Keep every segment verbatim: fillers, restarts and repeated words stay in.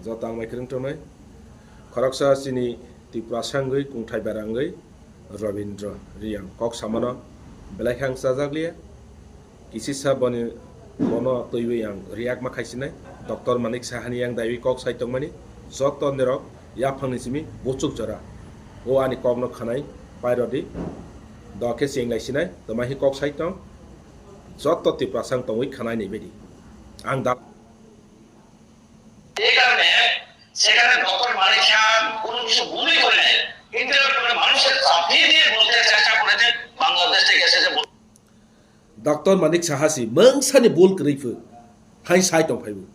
Joto ang bai kwrwng tongnai. Khoroksa chini Tiprasa wngwi kungthai bera wngwi Robindra Riyang kok samano belai khe ang chajakliya. Kisisa boni, bono twiwi ang riyakma khaisinai. Doctor Manik Sahani yang daiwi kok sai tongmani. Joto nirok yaphangni simi buchuk jora. O ani kokno khanai pairodi. Dokhe chenglai sinai, twmai hi kok sai tong. Joto Tiprasa ang tongwi khanai ni bedi. Ang da- এই কারণে সেখানে ডক্টর মানিক সাহা কোনো কিছু ভুলই করে নাই। ইন্টারভিউ করে মানুষকে চাপিয়ে দিয়ে বলতে চেষ্টা করেছে বাংলাদেশ থেকে এসেছে বলে। Doctor Manik Saha si mungsani bul kwrwi phu, hai sai tong phaibo.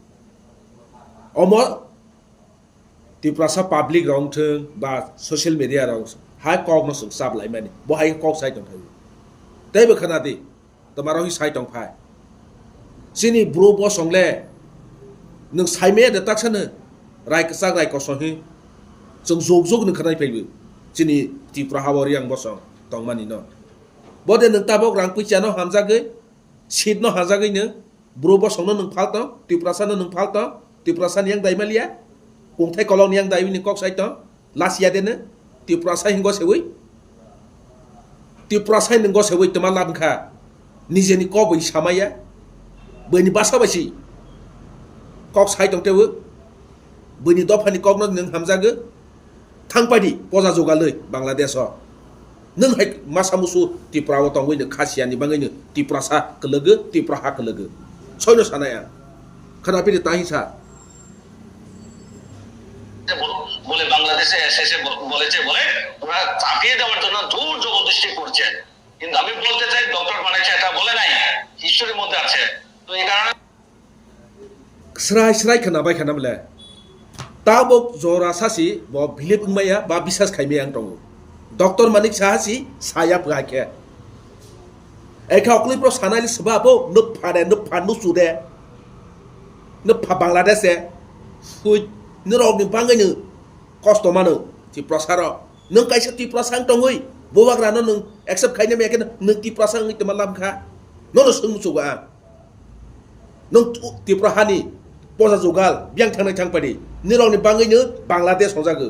Omo Tiprasa public rok wngthwng ba social media rok hai kok no chwng chap laimani, bo hai kok sai tong phaibo. Teibo khna di, twmarok hi sai tong phai. Chini bro bosong le nwng saimaya de taksa no rai kwchak rai kosong hi chwng juk juk nwng khnai phaibo. Chini Tripura ha o Riyang bosong tongmani no. Bo de nwng tabok rang puisa no hamjagwi, seat no hamjagwi nwng, bro bosong no nwng phal tong, Tiprasa no nwng phal tong, Tiprasa ni yang dai maliya, kungthai kolok ni yang dai ni kok sai tong, last ya de nwng, Tiprasa hingo sewi, Tiprasa nwng go sewi twma lab kha, nijeni kok bai samaya, bwini basa bai si kok sai tong tewi, bwini dopha ni kok no nwng hamjagwi, Thang paidi poja jugalwi Bangladesh o. Nwng hai masa musu Tripura o tongwi no kha siya ni bagwi no Tiprasa kwlwgo, Tripura ha kwlwgo. Soino sanai ang. Khana pili ta hisa. বলে বাংলাদেশে এসেছে ব- বলেছে বলে ওরা চাপিয়ে দেওয়ার জন্য জোর জবরদস্তি করছে। কিন্তু আমি বলতে চাই ডক্টর মানিক সাহা এটা বলে নাই, হিস্ট্রির মধ্যে আছে। তো এই কারণে Srai srai khwna bai khwna bwle. Tabuk jora sasi bo believe wngmaya ba bisas khaimaya ang tongo. Doctor Manik Saha si saya pha khe. Ekha okli pro sanai le seba bo nuk pha de, nuk pha nuk su de. Nuk pha Bangladesh de. Hui, nirok ni bangwi no kosto mano Tiprasa rok. Nwng kaisa Tiprasa wng tongwi, bubagra no nwng accept khaina maya khe nwng Tiprasa wngwi tongma lam kha. Nono swng muchugo ang. Nwng tu-, Tripura hani poja jugal, biyang thangnai thang padi. Nirokni bangwino Bangladesh hwnjago.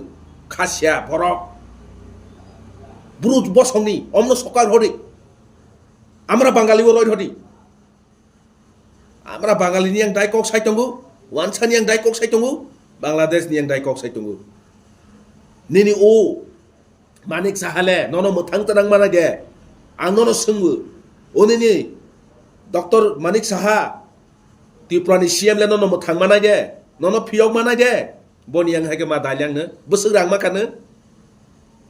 Khasiya borok. Bru bosongni, omno sokar hodi. Amra Bangali o roi hodi. Amra Bangali ni yang dai kok sai tongo, Wansa ni yang dai kok sai tongo, Bangladesh ni yang dai kok sai tongo. Nini o Manik Saha le nono mwthang twnang manai de? Ang nono swngbo. O nini Doctor Manik Saha, Tripura ni C M le nono mwthang manai de? Nono phiyok manai de? Boni yang hai khe ma daliang no. Bwswk rang ma khano.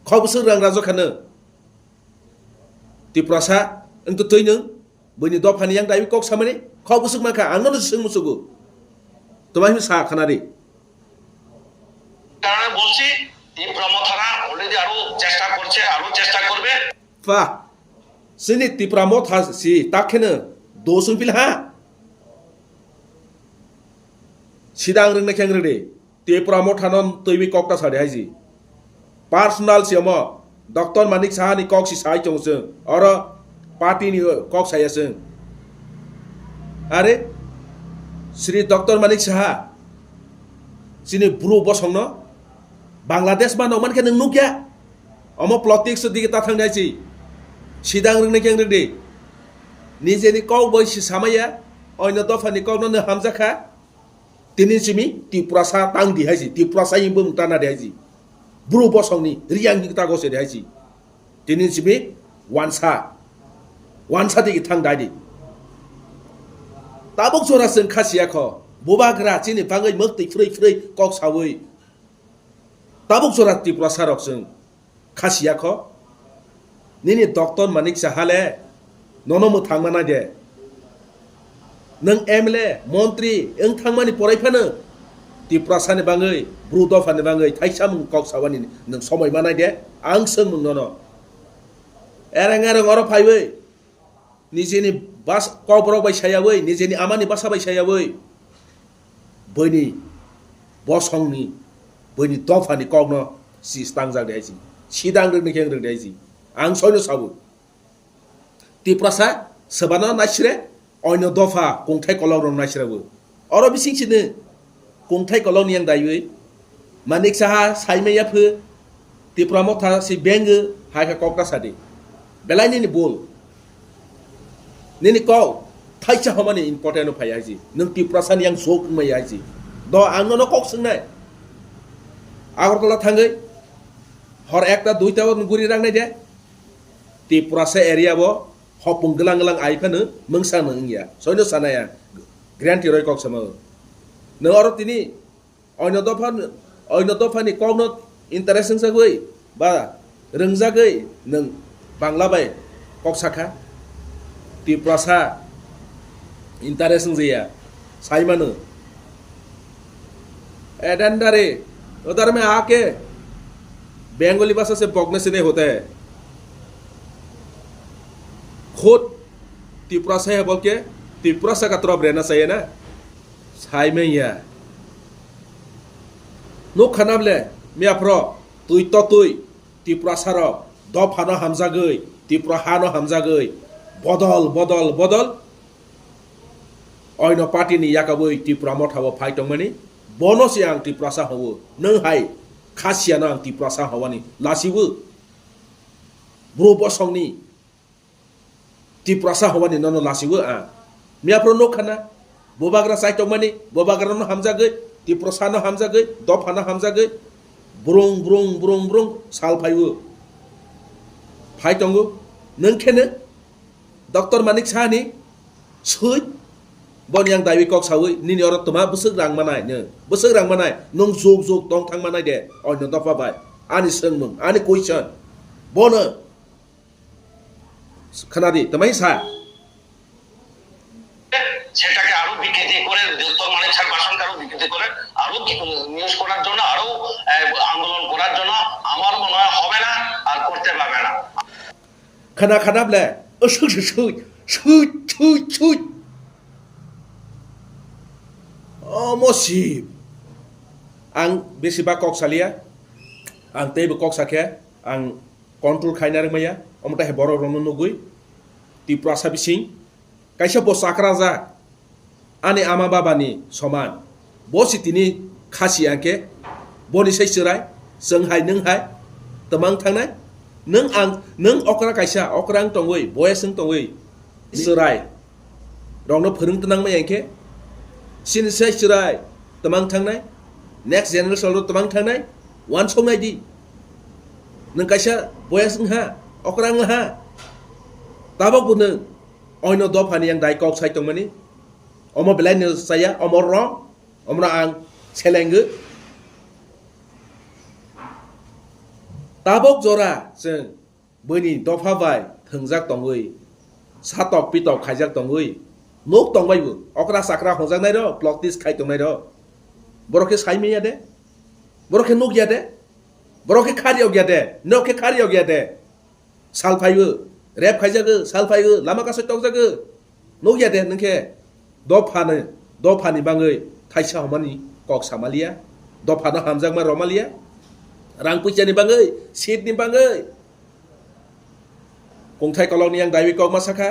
Kho bwswk rang rajo khano. Tiprasa, wng to twi nwng. Buini dopha ni yang daiwi kok samani. Kho bwswk ma kha. Ang nono swng musugo. Twmai hwn sa khana di. কারণে বলছি, টিম প্রমথ থানা অলরেডি আরো চেষ্টা করছে, আরো চেষ্টা করবে। Pha, sini Tipra Motha si takheno dosung pil ha. Sidang rwngna khe ang rwdi. Tipra Motha no twiwi kok ta sadi haisi. Personal si omo. Doctor Manik Saha ni kok si sai chong chwng. Oro party ni kok saya chwng. Are, Sri Doctor Manik Saha, chini bru bosong no Bangladesh ma nongman khe nwng nukya. Omo politics o dige ta thang nai si. Sidang rwngna khe ang rwdi. Nijeni kok bai si samaya, oino dopha ni kok no nw hamjakha. Tini simi Tiprasa tang di haisi, Tiprasa himbo mung tana di haisi. Bru bosong ni Riyang hing ta gose di haisi. Tini simi wansa, wansa di thang dai di. Tabuk jora chwng khasiya kho, bubagra chini bangwi mwktwi phrwi phrwi kok sawi. Tabuk jora Tiprasa rok chwng khasiya kho. Nini Doctor Manik Saha le nono mwthang manai de. Nwng M L A, montri wng thangmani porai phano Tiprasa ni bangwi, bru dopha ni bangwi thaisa mung kok sawani nwng somoi manai de. Ang swng mung nono. Ereng ereng oro phaiwi. Nijeni bas-, kokborok bai sayawi, nijeni amani basa bai sayawi, buini bosongni, buini dophani kokno si stangjak de haisi, sidang rwgni khe rwgde haisi. Ang soino sabo. Tiprasa swbano naisre, oino dopha kungthai kolokrok naisrebo. Oro bising sini Kungthai kolokni yang daiwi, Manik Saha saimaya phu, Tipra Motha si bengwi, hai khe kok ta sadi. Belai nini bol. Nini kok, thaisa homani important no phai haji. Nwng Tiprasa ni yang sok wngmaya haji. Do ang nono kok swngnai. Agartala thangwi, hor ekta duita o guri rang nai de. Tiprasa area bo hopung glang glang ai phano mungsa no wngya. Soino sanaya. Guarantee roi kok sama. Nwng oro tini Oino dopha, oino dophani kokno interest wngsagwi ba rwngjagwi nwng Bangla bai kok sakha, Tiprasa interest wngjaya, saimano. Edendare, udhar mein aake Bengali bhasha se bokne se nahi hota hai. Khud Tiprasa hai bolke Tiprasa ka taraf rehna chahiye na. Saimanya. Nuk khanam le, miyaphro, twi to twi, Tiprasa rok, dophano hamjagwi, Tipra hano hamjagwi, bodol, bodol, bodol, oino party ni yakabwi Tipra Motha o phai tongmani, bono se ang Tiprasa howo, nwng hai, Khasiya no ang Tiprasa howani, lasiwo, bro bosongni, Tiprasa hobani nono lasiwo ang. Miyaphro nuk khana. Bubagra chai tongmani, bubagra no hamjagwi, Tiprasa no hamjagwi, dopha no hamjagwi. Brung, brung, brung, brung, sal phaiwo. Phai tongo. Nwng kheno Doctor Manik Sahani sui boni yang daiwi kok sawi, nini oro toma bwswk rang manai, nwng bwswk rang manai, nwng juk juk tong thang manai de, oino dopha bai. Ani swngmung, ani question. Bono Khanadi, tamai sa. সেটাকে আরো বিকৃতি করে, ডক্টর মানিক স্যার ভাষণকে আরো বিকৃতি করে, আরো কি নিউজ করার জন্য, আরো, আহ, আন্দোলন করার জন্য আমার মনে হয় হবে না আর করতে পারবে না। Khana khana ble, o sui sui sui, sui sui sui. O mosib. Ang besi ba kok salia. Ang teibo kok sakhe. Ang control khaina rwngmaya, omo tahe borok rokno nugwi Tiprasa bising kaisa bo chakrajak ani ama baba ni soman, bo si tini khasi angkhe boni sai chwrai, chwng hai nwng hai twmang thangnai, nwng ang nwng okra kaisa okra wng tongwi boyes wng tongwi chwrai rokno phwrwng twnang maya hinkhe, chini sai chwrai twmang thangnai, next generation rok twmang thangnai, uansuk nai di. Nwng kaisa boyas wng ha, okra wng ha, tabok bo nwng oino dophani yang dai kok sai tongmani, omo belai no chaya, omo wrong, omono ang selengwi. Tabok jora chwng Buini dopha bai thwngjak tongwi, satok pitok khaijak tongwi, nuk tongbai bo, okra chakra hwnjaknai rok, plot twist khai tongnai rok. Borok khe sai manya de? Borok khe nuk ya de? Borok khe khari yok ya de? Nok khe khari yok ya de? Sal phaibo, rep khaijago, sal phaibo, lama kasai tokjago. Nukya de nwng khe dophani, dophani bangwi thaisa hwnmani kok samaliya, dophano hamjakma romaliya, rang puisani bangwi, seat ni bangwi, kungthai kolokni yang daiwi kok ma sakha.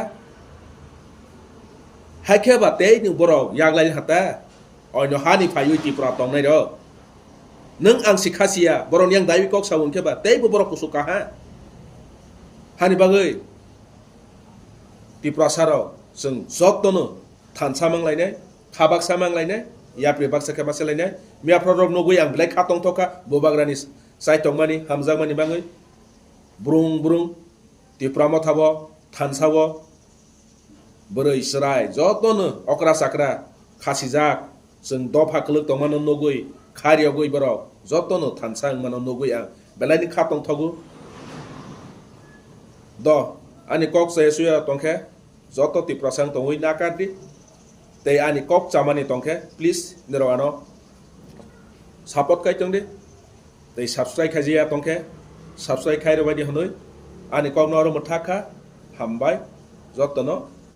Haikhe ba tei ni borok yaglai hata, oino hani phaiwi Tripura tongnai rok. Nwng ang si khasiya, borokni yang daiwi kok sa wngkhe ba, teibo borok kusu kaha. Hani bagwi Tiprasa rok chwng jotono thansa manglainai, kha baksa manglainai, yapri baksa khe baksa lainai. Miyaphro rok nugwi ang belai kha tongthok kha, bubagrani chai tongmani, hamjakmani bagwi. Brung brung Tipra Motha bo, thansa bo, bwrwi chwrai jotono okra chakra khasijak, chwng dopha kwlwk tongmano nugwi, kha riyogwi borok jotono thansa wngmano nugwi ang belaini kha tongthogo. Do, ani kok chaya suya tongkhe, joto Tiprasa wng tongwi nakar di. Tei ani kok chamani tongkhe, please, nirok ano support kai tong di. Tei subscribe khaijaya tongkhe, subscribe khai rwbaidi hwnwi ani kokno oro mwthak kha. Hambai jotono.